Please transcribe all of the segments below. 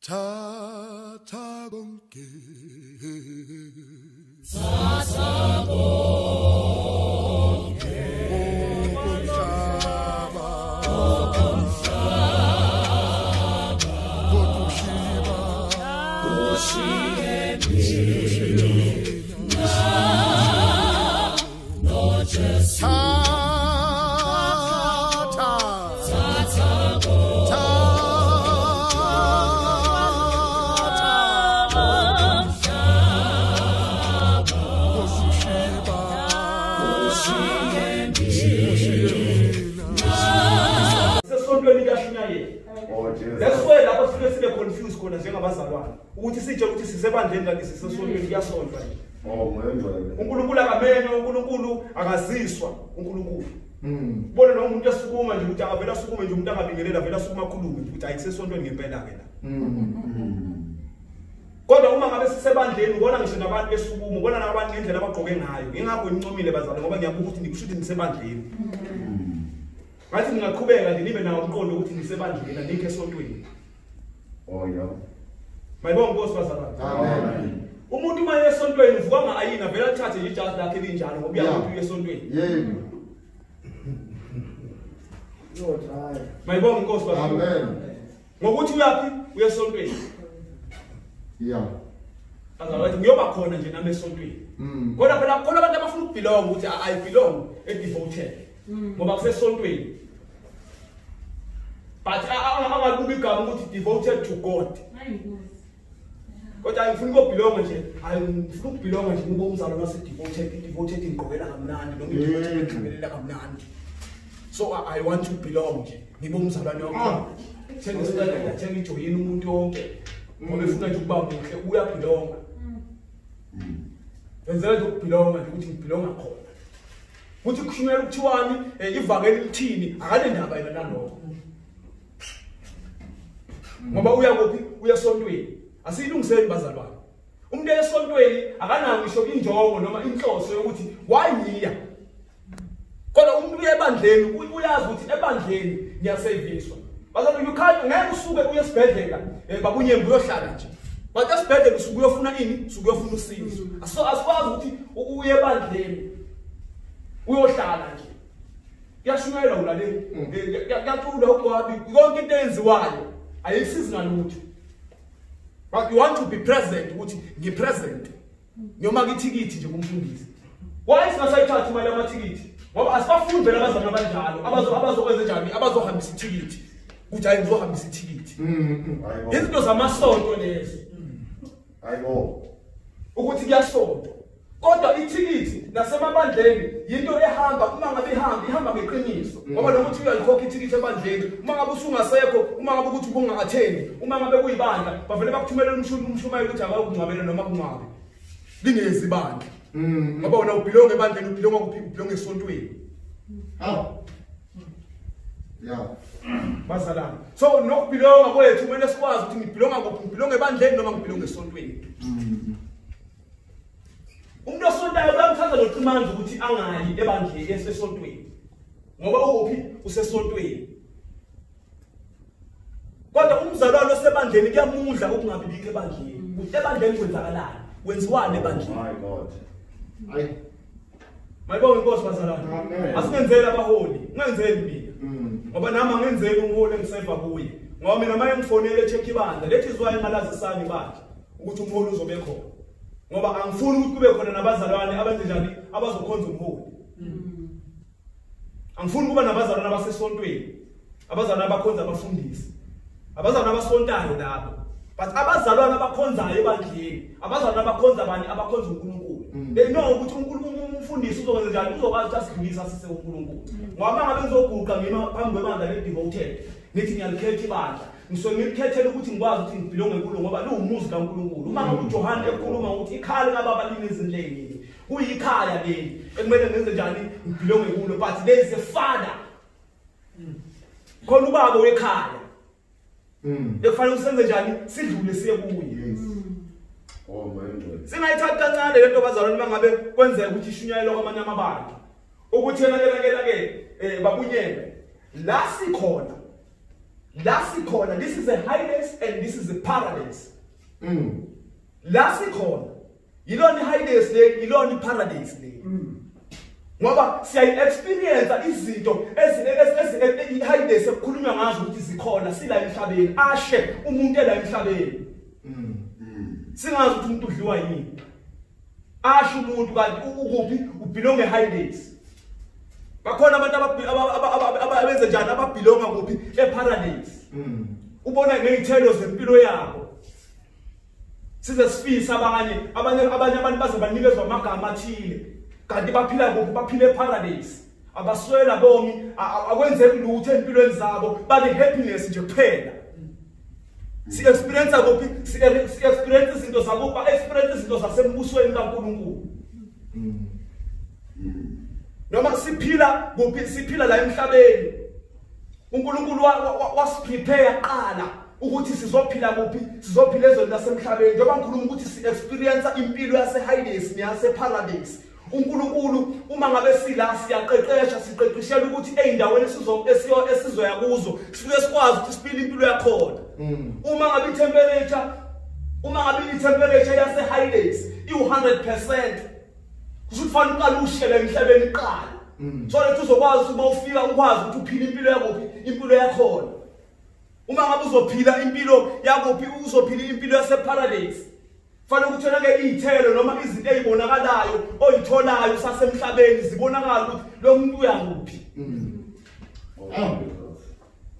Thatha konke, thatha konke, okomhlaba, okomhlaba, kodwa ushiye mina noJesu. Thatha, thatha konke, thatha, okomhlaba, kodwa ushiye mina. Sesontweni kuyashunyayelwa. Oh Jesus. That's why lapho sifike sibe confused khona njengabazalwane ukuthi sitshe ukuthi sisebandleni kanti sisesontweni, kuyasontwa nje. Oh Moya oNgcwele. uNkulunkulu akamenywa, uNkulunkulu akaziswa, uNkulunkulu. Ubone noma umuntu esukuma nje ukuthi akavela asukume nje, umuntu angabingelela avela asukuma akhulume nje ukuthi ayikusesontweni ngempela ke la. Kodwa uma ngabe sisebandleni ubona ngisho nabantu besukuma, ubona nabantu ngendlela abagqoke ngayo. Ingakho ngincomile bazalwane ngoba ngiyabuka ukuthi nikusho ukuthi nisebandleni. Ngathi ningaqhubeka nje nibe nawo umqondo ukuthi nisebandleni anikho esontweni. Oh yeah. Mayibonge Nkosi bazalwane. Amen. Umuntu uma esontweni uvuka ngaayini avela athathe nje ijazi lakhe linjalo ngoba uyazi ukuthi uye esontweni. Yebo. Mayibonge Nkosi bazalwane. Amen. Ngokuthi uyaphi? Uye esontweni. Yeah. Bazalwane ngiyoba khona nje nami esontweni. Kodwa phela khona abantu abafuna ukubelong ukuthi I belong e-devoted. Ngoba kusesontweni. But angabuki igama ukuthi devoted to God. Kodwa angifuni ukubelonga nje, angifuni ukubelonga nje kuba umzalwane wase devoted, devoted ingqokela kamnandi noma i-devoted ingqokelela kamnandi. So I want to belong nje, ngibe umzalwane wakhona. Thenga isiqeda, thenga ijoyini umuntu wonke. Ngoba efuna nje ukuba muhle, uyabelonga. Wenzela nje ukubelonga nje ukuthi ngibelonga khona. Kuthi kushunyelwa ukuthiwani, ivangeli lithini, akanendaba yena nalokho. Ngoba uya kuphi? Uya esontweni. Asiyilungiseni bazalwane. Umuntu esontweni akanayo ngisho injongo noma inhloso yokuthi why ngiya. Kodwa umuntu uya ebandleni uyazi ukuthi ebandleni ngiyaseviswa. Bazalwane you can't, ngeke usuke uye esibhedlela babunyembe uyohlala nje. But esibhedlela usuke uyofuna ini? Usuke uyofuna usizo. Asikwazi ukuthi uye ebandleni uyohlala nje. Kuyashunyayelwa ulaleli, kuyaculwa ugwabi, yonke into eyenziwayo ayisizi ngalutho. But you want to be present ukuthi ngipresent. Noma kithikithi nje kumfundisi. Why singasayithathi imali yamathikithi? Ngoba asibafundi phela abazalwane abanjalo, abazokwenza njani, abazohambisa ithikithi. Ukuthi hayi ngizohambisa ithikithi. Hayibo. Izinto zamasonto lezo. Hayibo. Ukuthi kuyasontwa. Kodwa ithikithi nasemabandleni yinto ehamba, uma ngabe ihamba, ihamba ngeqiniso. Ngoba nokuthi uyalikhokha ithikithi ebandleni, uma ngabe usungasekho, uma ngabe ukuthi ubunga-attendi, uma ngabe kuyibandla, bavele bakuthumelele umshumayeli ukuthi abakungcwabele noma kungcwabe. Lingezi ibandla. Ngoba wena ubelonga ebandleni, ubelonga kuphi? Ubelonga esontweni. Ah. Yeah. Bazalwane. So nokubelonga kwethu kumele sikwazi ukuthi ngibelonga kuphi, ngibelonga ebandleni noma ngibelonga esontweni. Umuntu osontayo bayamthatha noqimanzi ukuthi angayi ebandleni esesontweni. Ngoba ukuphi? Usesontweni. Kodwa umzalwane osebandleni kuyamudla ukungabibikho ebandleni. Ukuthi ebandleni kwenzakalani? Kwenziwani ebandleni? My God. Ayi. Mayibonge Inkosi bazalwane. Amen. Asingenzeli abaholi, ungenzeli mina. Ngoba nami angenzeli umholi engiseva kuye. Ngoba mina maye ngifonele echeck ibandla, let is why ngalazisani ibandla ukuthi umholi uzobe khona. Ngoba angifuni ukuthi kube khona nabazalwane abenze njani abazokhonza umholi. Angifuni kuba nabazalwane abasesontweni, abazalwane abakhonza abafundisi, abazalwane abasontayo labo. But abazalwane abakhonzayo ebandleni, abazalwane abakhonza abanye, abakhonza uNkulunkulu. They know ukuthi uNkulunkulu umfundisi uzokwenza njani, uzokwazi ukuthi asidlulise asise uNkulunkulu. Ngoba ngabe ngizoguqa ngima phambi kwebandla le-devoted, ngithi ngiyalikhetha ibandla, ngisuke ngilikhethele ukuthi ngikwazi ukuthi ngibelonge kulo ngoba liwumuzi kaNkulunkulu. Uma ngabe uJohane ekhuluma ukuthi ikhaya likababa linezindlu eziningi, kuyikhaya leli ekumele ngenze njani ngibelonge kulo, but there is a father. Khona ubaba wekhaya. Ekufanele usenze njani sidlule siye kuye. Yes. Oh Moya oNgcwele. Singayithathi kancane lento bazalwane mangabe kwenzeka ukuthi ishunyayelwe kwamanye amabandla. Ukuthi yena ke ke ke babunyelwe. La sikhona. La sikhona, this is a Hades and this is a paradise. La sikhona yilona iHades le, yilona iparadise le. Ngoba siyayi-experience izinto iHades ekukhulunywa ngazo ukuthi zikhona sila emhlabeni, ashe umuntu ela emhlabeni. Singazi ukuthi umuntu udliwa yini. Ashe umuntu kanti ukuphi, ubelong eHades. Bakhona abantu abenze njani ababelonga kuphi eparadise. Ubona ngezithelo zempilo yabo. Size sifisa abanye abantu baze banikezwa amagama athile kanti baphila kuphi, baphila eparadise. Abaswela bomi, akwenzeki lutho empilweni zabo, bane happiness nje kuphela. Si experience kuphi, si experience izinto zakuphi, experience izinto zasembusweni kaNkulunkulu. Noma siphila kuphi, siphila la emhlabeni. uNkulunkulu wasiprepare qala ukuthi sizophila kuphi, sizophila ezweni lasemhlabeni. Njengoba ngikhuluma ukuthi si experience impilo yaseHades neyaseParadise. uNkulunkulu uma ngabe sila siyaqeqesha, siqeqeshela ukuthi eyindaweni esizoya kuzo sifike sikwazi ukuthi siphile impilo yakhona. Uma ngabe i-temperature yaseHades iwu-100%, kusho ukuthi fanele uqale ushele emhlabeni iqala. So that uzokwazi uma ufika ukwazi ukuthi uphile impilo yakuphi, impilo yakhona. Uma ngabe uzophila impilo yakuphi, uzophila impilo yaseParadise. Fanele ukuthi wena ke izithelo noma izinto ezibonakalayo oyitholayo usasemhlabeni zibonakala ukuthi lo muntu uyakuphi.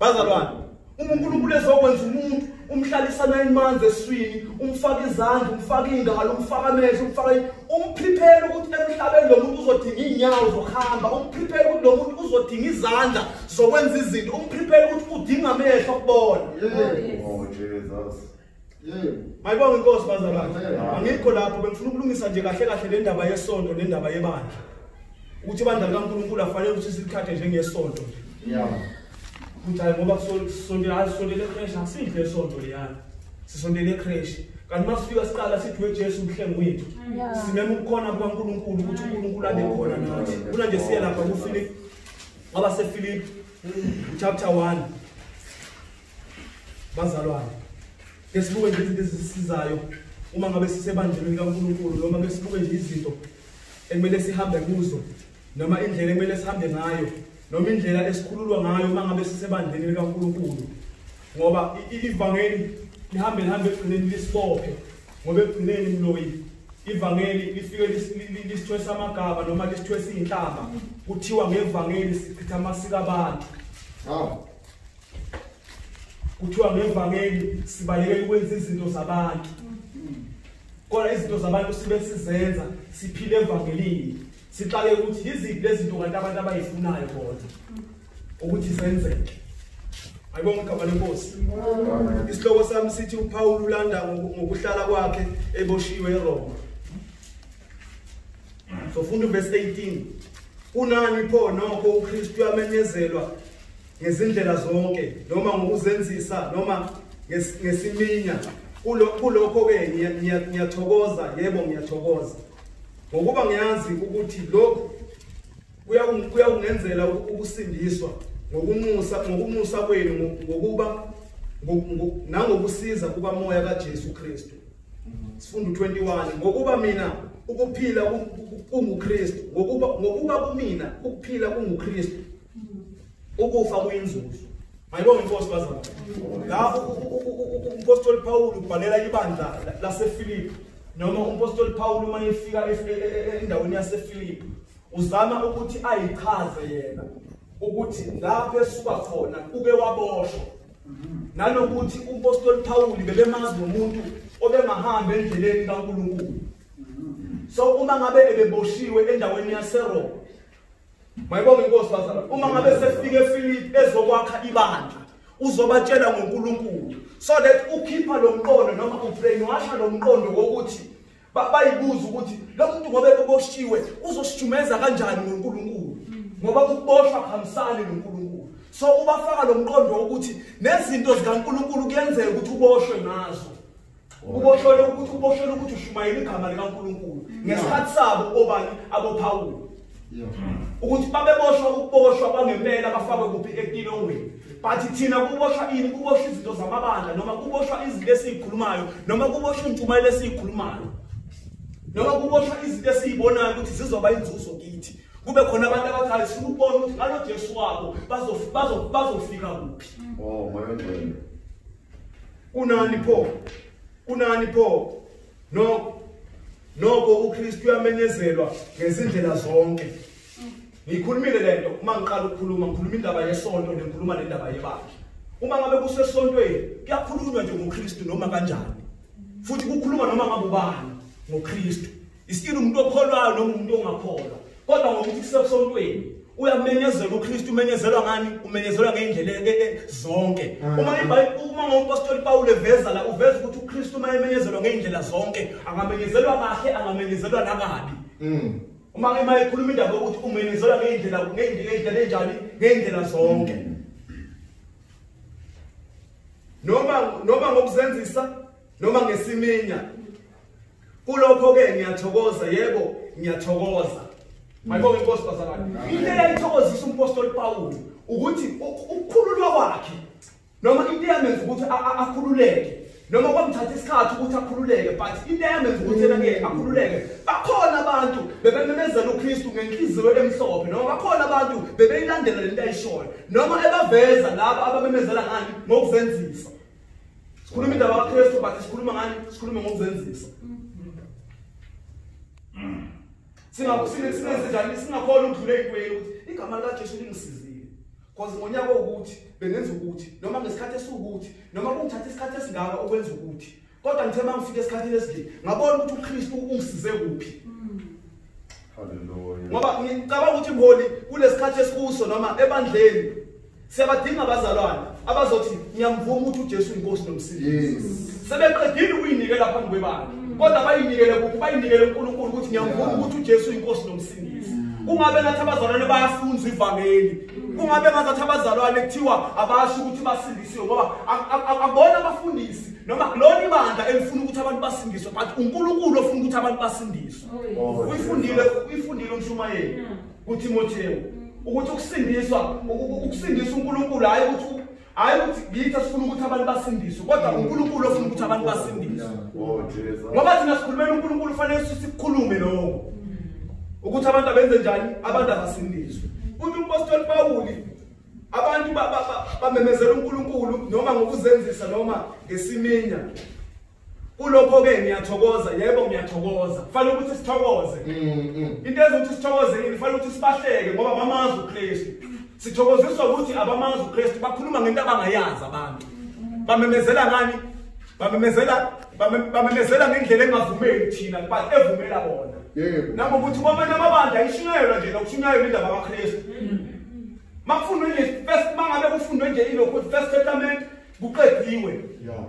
Bazalwane, uma uNkulunkulu ezokwenza umuntu umhlalisa 9 months eswini, umfaka izandla, umfaka ingalo, umfaka amehlo, umfaka umprepare ukuthi emhlabeni lo muntu uzodinga inyawo zokuhamba, umprepare ukuthi lo muntu uzodinga izandla zokwenza izinto, umprepare ukuthi udinga amehlo okubona. Oh Jesus. Mayibonge inkosi bazalwane. Angikho lapho, bengifuna ukulungisa nje kahle kahle le ndaba yesonto nendaba yebandla. Ukuthi ibandla likaNkulunkulu afanele ukuthi silithathe njengesonto nje. Yeah. Ukuthi hayi ngoba sisondele ecreche, asidle esonto leyana. Sisondele ecreche. Kanti masifika siqala sithi we Jesu umhlengi wethu. Simema ukukhona kukaNkulunkulu ukuthi uNkulunkulu abe khona nathi. Kuna nje siye lapha kuPhilip, abasePhilip chapter 1. Bazalwane, ke sibuke nje izinto ezisizayo uma ngabe sisebandleni likaNkulunkulu, noma ke sibuke nje izinto ekumele sihambe kuzo, noma indlela ekumele sihambe ngayo, noma indlela esikhululwa ngayo uma ngabe sisebandleni likaNkulunkulu. Ngoba ivangeli lihambe ekugcineni lisibophe, ngoba ekugcineni mloyi ivangeli lifike lisithwesa amagama noma lisithwesa inhlamba. Kuthiwa ngevangeli sichitha amasiko abantu. Kuthiwa ngevangeli sibalekela ukwenza izinto zabantu. Kodwa izinto zabantu sibe sizenza siphile evangelini. Siqale ukuthi yiziphi lezi zinto kanti abantu abayifunayo bona ukuthi zenzeke. Ayibonge igama lenkosi. Isihloko sami sithi uPaul ulanda ngokuhlala kwakhe eboshiwe eRoma. Sofunda uverse 18. Kunani pho nokho uKristu uyamenyezelwa ngezindlela zonke, noma ngokuzenzisa noma ngesiminya. Kulokho ke ngiyathokoza, yebo ngiyathokoza, ngokuba ngiyazi ukuthi lokhu kuyakungenzela ukusindiswa ngokunxusa kwenu, ngokuba nangokusiza kukaMoya kaJesu Kristu. Sifunda 21. Ngokuba mina ukuphila kunguKristu, ngokuba kumina ukuphila kunguKristu, ukufa kuyinzuzo. Mayibonge inkosi bazalwane. La uMpostoli Paul ubhalela ibandla laseFilipi, noma uMpostoli Paul uma efika endaweni yaseFilipi uzama ukuthi ayichaze yena ukuthi lapho esuka khona uke waboshwa, nanokuthi uMpostoli Paul bebemazi nomuntu obengahambi endleleni kaNkulunkulu. So uma ngabe ebeboshiwe endaweni yaseRoma, mayibonge inkosi bazalwane, uma ngabe sefike eFilipi ezokwakha ibandla uzobatshela ngoNkulunkulu, so that ukhipha lo mqondo noma ubrainwasha lo mqondo wokuthi bayibuza ukuthi lo muntu ngoba eboshiwe uzosijumeza kanjani ngoNkulunkulu, ngoba ukuboshwa kuhambisani noNkulunkulu. So ubafaka lo mqondo wokuthi nezinto zikaNkulunkulu kuyenzeka ukuthi uboshwe ngazo, uboshwele ukuthi ushumayele igama likaNkulunkulu ngesikhathi sabo obani aboPaul. Ukuthi babeboshwa ukuboshwa kwangempela bafakwe kuphi etilongweni, But thina kuboshwa ini? Kuboshwa izinto zamabandla, noma kuboshwa izinto esizikhulumayo, noma kuboshwa intshumayelo esiyikhulumayo, noma kuboshwa izinto esizibonayo ukuthi zizoba inzuzo kithi. Kube khona abantu abathi hayi sifuna ukubona ukuthi ngalo Jesu wabo bazofika kuphi. Oh moya ongcwele. Kunani pho? Kunani pho? Nokho uKristu uyamenyezelwa ngezindlela zonke. Ngikhulumile lento uma ngiqala ukukhuluma, ngikhuluma indaba yesonto nengikhuluma nendaba yebandla. Uma ngabe kusesontweni kuyakhulunywa nje ngoKristu noma kanjani. Futhi kukhuluma noma ngabe ubani ngoKristu. Isikile umuntu okholwayo noma umuntu ongakholwa. Kodwa ngokuthi kusesontweni uyamenyezela uKristu, umenyezelwa ngani? Umenyezelwa ngeindlela zonke. Uma ngompostoli Paul eveza la, uveza ukuthi uKristu uma emenyezelwa ngeindlela zonke, angamenyezelwa kahle, angamenyezelwa nakabi. Uma ekhuluma indaba yokuthi umenyezelwa ngeindlela enjani, ngeindlela zonke. Noma ngokuzenzisa noma ngesiminya. Kulokho ke ngiyathokoza, yebo ngiyathokoza. Mayibonge inkosi bazalwane. Into eyayithokozisa umpostoli Paul ukuthi ukukhululwa kwakhe, noma into eyamenza ukuthi akhululeke, noma kwamthatha isikhathi ukuthi akhululeke, but into eyamenza ukuthi yena ke akhululeke, bakhona abantu bebememezela uKristu ngenhliziyo emhlophe, noma bakhona abantu bebeyilandela lento ayishoyo, noma ebaveza laba abamemezela ngani? Ngokuzenzisa. Sikhuluma indaba kaKristu but sikhuluma ngani? Sikhuluma ngokuzenzisa. Singakhona ukudlula ey'ntweni ukuthi igama likaJesu lingisizile. Because ngonyaka ukuthi bengenza ukuthi, noma ngesikhathi esiwukuthi, noma kungithatha isikhathi esingaka ukwenza ukuthi. Kodwa ngithe uma ngifika esikhathini esingaka, ngabona ukuthi uKristu ungisize kuphi. Hallelujah. Ngoba ngicabanga ukuthi mholi kulesikhathi esikuso noma ebandleni siyabadinga abazalwane abazothi ngiyamvuma ukuthi uJesu uyinkosi nomsindisi. Sebeqedile ukuyinikela phambi kwebandla. Kodwa bayinikele kuphi? Bayinikele uNkulunkulu ukuthi ngiyamvuma ukuthi uJesu uyinkosi nomsindisi. Kungabe ngathi abazalwane bayafunza ivangeli. Kungabe ngathi abazalwane kuthiwa abasho ukuthi basindisiwe, ngoba akubona abafundisi noma kulona ibandla elifuna ukuthi abantu basindiswe, but uNkulunkulu ofuna ukuthi abantu basindiswe. Uyifundile umshumayeli kuTimotheo ukuthi ukusindiswa ukusindisa uNkulunkulu, hayi ukuthi ngithi asifuna ukuthi abantu basindiswe, kodwa uNkulunkulu ofuna ukuthi abantu basindiswe. Oh Jesus. Ngoba thina sikhulumela uNkulunkulu, fanele sisikhulume lokho. Ukuthi abantu abenze njani? Abantu abasindiswe. Uthi umpostoli Paul abantu bamemezela uNkulunkulu noma ngokuzenzisa noma ngesiminya. Kulokho ke ngiyathokoza, yebo ngiyathokoza. Kufanele ukuthi sithokoze. Into ezokuthi sithokoze yini? Kufanele ukuthi sibahleke ngoba bamazi uKristu. Sithokoziswa ukuthi abamazi uKristu bakhuluma ngento abangayazi abantu. Bamemezela ngani? Bamemezela ngendlela engavumeli thina, but evumela bona. Yebo. Nangokuthi kwamanye amabandla ayishunyayelwa nje nokushunyayelwa indaba kaKristu. Makufundwe nje first, mangabe kufundwe nje ilokhu First Testament kuqediwe. Yeah.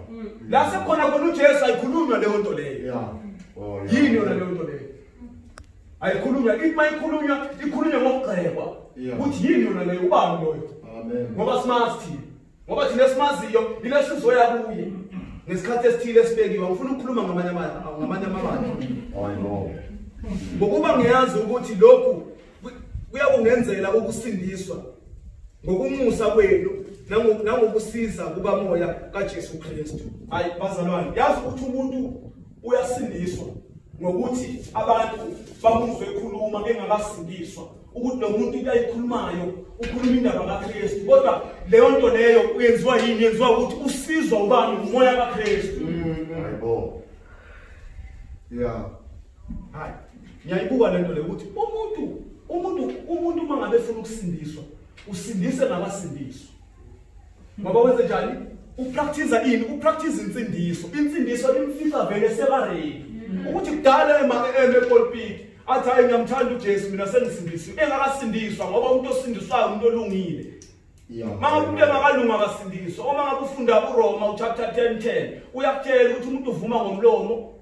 La sekukhona khona uJesu ayikhulunywa leyo nto leyo. Yeah. Oh yeah. Yini yona leyo nto leyo? Ayikhulunywa, ithi mayikhulunywa ikhulunywa ngokugxekwa. Ukuthi yini yona leyo, ubani loyo? Amen. Ngoba simazi thina. Ngoba thina esimaziyo ilesizoya kuye. Ngesikhathi esithile esibekiwe, ngifuna ukukhuluma ngamanye amabandla. I know. Ngokuba ngiyazi ukuthi lokhu kuyakungenzela ukusindiswa ngokumusa kwenu nangokusiza kukamoya kaJesu Kristu. Hayi bazalwane, yazi ukuthi umuntu uyasindiswa ngokuthi abantu bamuzwe ekhuluma bengakasindiswa, ukuthi lo muntu into ayikhulumayo ukhuluma indaba kaKristu, kodwa leyo nto leyo uyenziwa yini? Yenziwa ukuthi usizwa ubani? Umoya kaKristu. Hayibo. Yeah. Hayi, ngiyayibuka lento le ukuthi umuntu uma ngabe efuna ukusindiswa, usindise ngabasindiswa. Ngoba wenze njani? Upractice ini? Upractice insindiso. Insindiso imfihla vele sebaredi. Ukuthi kudala epulpit athi hayi ngiyamthanda uJesu mina sengisindisiwe, engakasindiswa, ngoba umuntu osindiswayo umuntu olungile. Yeah. Mangabe umuntu engakalunga akasindiswa. Uma ngabe ufunda uRoma uchapter 10:10 uyakutshela ukuthi umuntu uvuma ngomlomo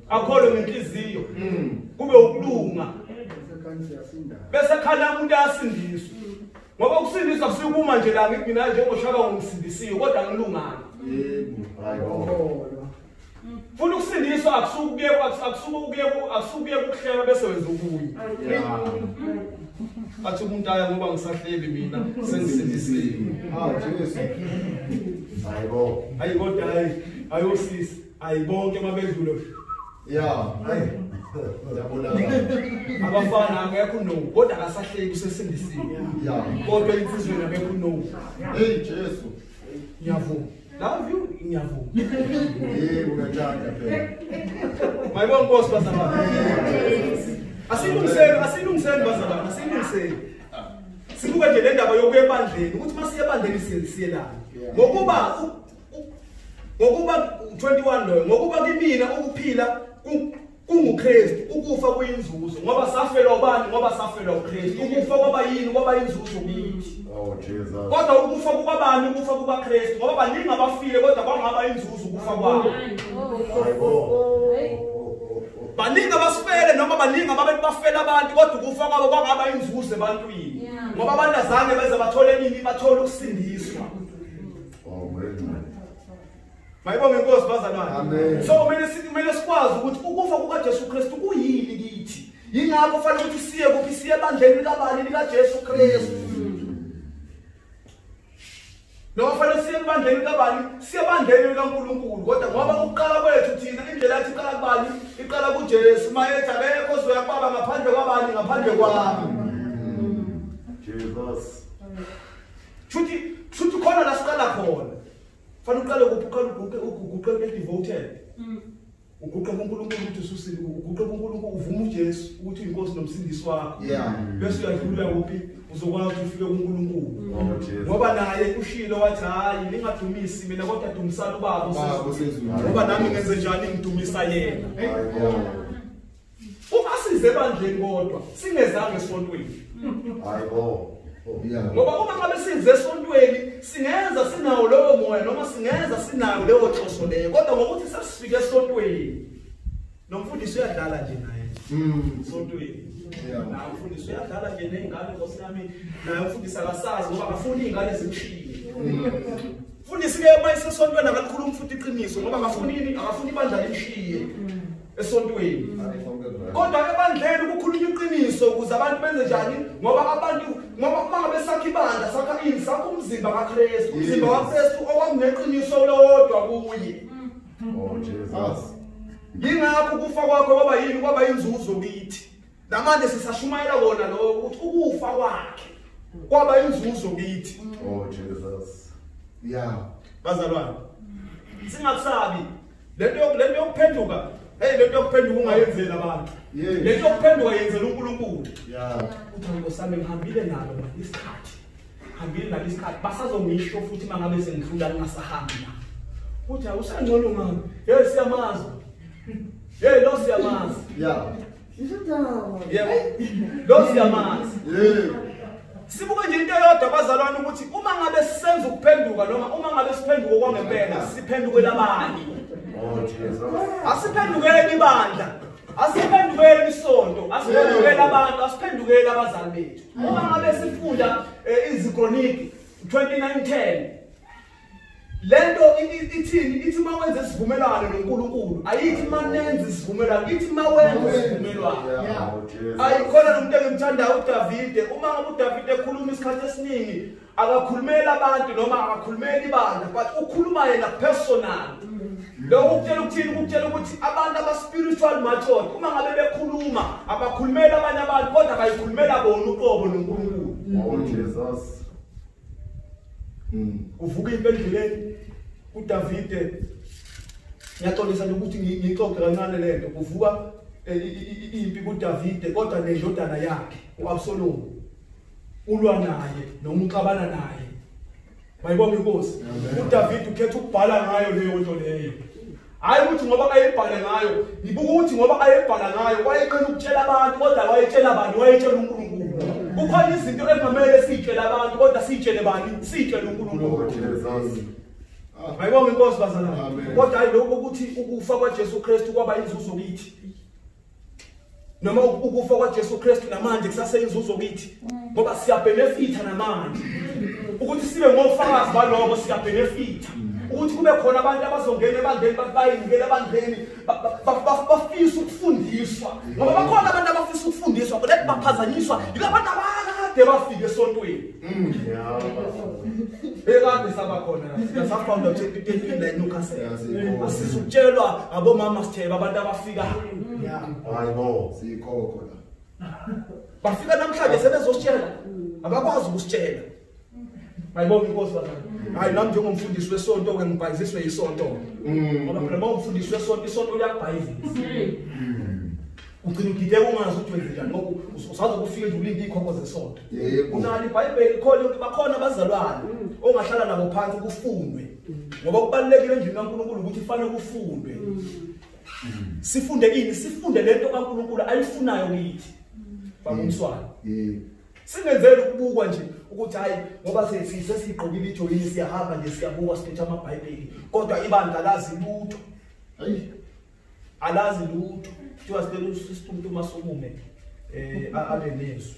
akholwe ngenhliziyo kube ukulunga, bese khala umuntu ayasindiswa. Ngoba ukusindiswa kusukuma nje la ngithi mina njengoshaka ngomsindisiwe kodwa ngilungana. Yebo. Hayibo. Funa ukusindiswa akusukuye ukuhleka bese wenza okunye. Yeah. Athi umuntu aya ngoba ngisahleli mina sengisindisiwe. Ah Jesu. Hayibo. Hayi kodwa hayi ayosisi ayibonke mabedlule. Yeah, hayi. Yabona. Abafana akekho no kodwa akasahleki usesindisiwe. Yeah. Kodwa insizweni akekho no. Hey Jesu. Ngiyavuma. Love you ngiyavuma. Yebo uyathanda phela. Mayibonke Nkosi bazalwane. Asilungiseni bazalwane, asilungiseni. Sibuke nje le ndaba yokuya ebandleni ukuthi masiye ebandleni siyelana. Ngokuba 21 loyo, ngokuba kimina ukuphila kunguKristu, ukufa kuyinzuzo. Ngoba safelwa ubani? Ngoba safelwa uKristu. Ukufa kwaba yini? Kwaba inzuzo kithi. Oh Jesus. Kodwa ukufa kukabani? Ukufa kukaKristu. Ngoba baningi abafile kodwa kwangaba inzuzo ukufa kwabo. Hayibo. Baningi abasifele noma baningi ababethi bafela abantu kodwa ukufa kwabo kwangaba inzuzo ebantwini. Ngoba abantu azange beze bathole nini? Bathole ukusindiswa. Oh wena. Mayibonge Inkosi bazalwane. Amen. So kumele sikwazi ukuthi ukufa kukaJesu Kristu kuyini kithi. Yingakho kufanele ukuthi siye kuphi? Siye ebandleni likabani? LikaJesu Kristu. Noma kufanele siye ebandleni likabani? Siye ebandleni likaNkulunkulu. Kodwa ngoba ukuqala kwethu thina indlela yathi iqala kubani? Iqala kuJesu. Mayethi akekho ozoya kubaba ngaphandle kwabani? Ngaphandle kwami. Jesus. Shuthi khona la siqala khona. Fanele uqale kuphi? Uqale uguqe devoted. Uguqe kuNkulunkulu ukuthi ususile, uguqe kuNkulunkulu uvume uJesu ukuthi uyinkosi nomsindisi wakho. Yeah. Bese uyadlula kuphi? Uzokwazi ukuthi ufike kuNkulunkulu. Oh Jesus. Ngoba naye ushilo wathi hayi ningadumisi mina kodwa dumisani uBaba osezulwini. Ngoba nami ngenze njani? Ngidumisa yena. Hayibo. Ungasize ebandleni kodwa singezange esontweni. Hayibo. Yeah. Ngoba uma ngabe sinze esontweni singenza sinawo lowo moya noma singenza sinayo leyo nhloso leyo, kodwa ngokuthi sesifike esontweni nomfundisi uyadlala nje naye esontweni. Yeah. Naye umfundisi uyadlala nje nezingane Nkosi yami, naye umfundisi akasazi ngoba akafuni izingane zimshiye. Mfundisi ke uma esesontweni akalikhuluma futhi iqiniso ngoba akafuni ini, akafuni ibandla limshiye esontweni. Kodwa ebandleni ukukhuluma iqiniso ukuze abantu benze njani? Ngoba abantu ngoba uma ngabe sakha ibandla sakha ini? Sakha umzimba kaKristu. Umzimba kaKristu owakuneqiniso lodwa kuye. Oh Jesus. Yingakho ukufa kwakho kwaba yini? Kwaba inzuzo kithi. Namanje sisashumayela kona lokho ukuthi ukufa kwakhe kwaba inzuzo kithi. Oh Jesus. Yeah. Bazalwane, singakusabi lento yokuphenduka. Hey lento yokuphenduka ungayenzeli abantu. Lento yokuphenduka yenzela uNkulunkulu. Yeah. Uthi ngosami ngihambile nalo isikhathi. Hambile nalo isikhathi basazongisho futhi mangabe sengidlula ngingasahambi la. Uthi awusangcono ngami. Hey siyamazi. Hey lo siyamazi. Yeah. Yebo. Lo siyamazi. Yebo. Sibuke nje into eyodwa bazalwane ukuthi uma ngabe sisenza ukuphenduka noma uma ngabe siphenduka kwangempela siphendukela abanye. Oh Jesus. Asiphendukele ibandla, asiphendukele isonto, asiphendukele abantu, asiphendukele abazali bethu. Uma ngabe sifunda iziKroniki 29:10 lento ithini? Ithi uma wenze isivumelwano noNkulunkulu, ayithi manenze isivumelwano, ithi mawenze isivumelwano. Oh Jesus. Ayikhona nomuntu engimthandayo uDavide. Uma ngabe uDavide ekhuluma isikhathi esiningi akakhulumeli abantu noma akakhulumeli ibandla, but ukhuluma yena personal. Lokho ukutshela ukuthini? Ukutshela ukuthi abantu aba-spiritual matured uma ngabe bekhuluma abakhulumeli abanye abantu kodwa bayikhulumela bona uqobo noNkulunkulu. Oh Jesus. Uvuka impi endleleni uDavide. Ngiyaxolisa nje ukuthi ngiyixoxe kancane lento. Kuvuka impi kuDavide kodwa nendodana yakhe uAbsalomu ulwa naye noma uxabana naye. Mayibonge inkosi. uDavide ukhetha ukubhala ngayo leyo nto leyo. Hayi ukuthi ngoba ayebhala ngayo, ngibuka ukuthi ngoba ayebhala ngayo wayeqina ukutshela abantu kodwa wayetshela abantu, wayetshela uNkulunkulu. Kukhona izinto ekungamele siyitshele abantu kodwa siyitshele bani? Siyitshele uNkulunkulu. Oh Jesus. Mayibonge inkosi bazalwane. Kodwa hayi lokho ukuthi ukufa kwaJesu Kristu kwaba inzuzo kithi. Noma ukufa kwaJesu Kristu namanje kusaseyinzuzo kithi. Ngoba siyabenefita namanje. Ukuthi sibe ngofakazi baloko siyabenefita. Ukuthi kube khona abantu abazongena ebandleni bayinikele ebandleni bafisa ukufundiswa. Ngoba bakhona abantu abafisa ukufundiswa kodwa baphazanyiswa yilabantu abakade Kade bafika esontweni. Yeah. Bekade sabakhona la safounda 2013 la eNewcastle. Asisukutshelwa abomama sithebe abantu abafika. Yeah. Hayibo. Sikhokho la. Bafika namhlanje sebezositshela. Abakwazi ukusitshela. Mayibonga inkosi bazalwane. Hayi nami njengomfundisi wesonto ke ngibhayiziswe isonto. Ngoba phela uma umfundisi wesonto isonto liyakubhayizisa. Ugcina ugideka ungazi ukuthi wenze njani ngoba usazokufika nje ulinde ikhokho zesonto. Yebo. Unalo iBhayibheli khona bakhona abazalwane ongahlala nabo phansi kufundwe. Ngoba kubalulekile endlini kaNkulunkulu ukuthi kufanele kufundwe. Sifunde ini? Sifunde lento kaNkulunkulu ayifunayo kithi. Baba umswana. Yebo. Singenzeli ukubukwa nje ukuthi hayi ngoba sesigqokile ijoyini siyahamba nje siyabukwa siphethe amaBhayibheli kodwa ibandla lazi lutho. Hayi. Alazi lutho. Kuthiwa sicela usistumuntu masukume abe nezwi.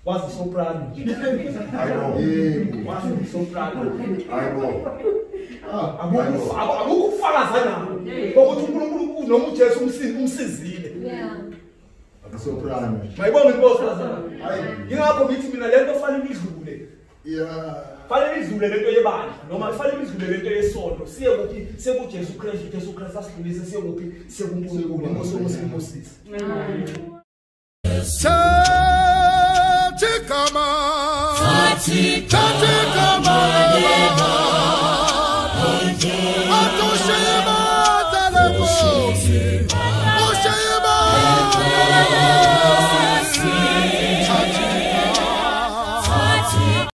Wazi soprano nje. Hayibo. Yebo. Wazi soprano. Hayibo. Ah, Akukho ukufakaza nabo ukuthi uNkulunkulu noma uJesu umsizile. Yeah. Soprano. Mayibonge inkosi bazalwane. Hayi. Ingakho ngithi mina lento fanele idlule. Yeah. Fanele idlule lento yebandla noma fanele idlule lento yesonto. Siye kuphi? Siye kuJesu Kristu. Jesu Kristu asidlulise siye kuphi? Siye kuNkulunkulu. Inkosi yomusa. Thathi igama.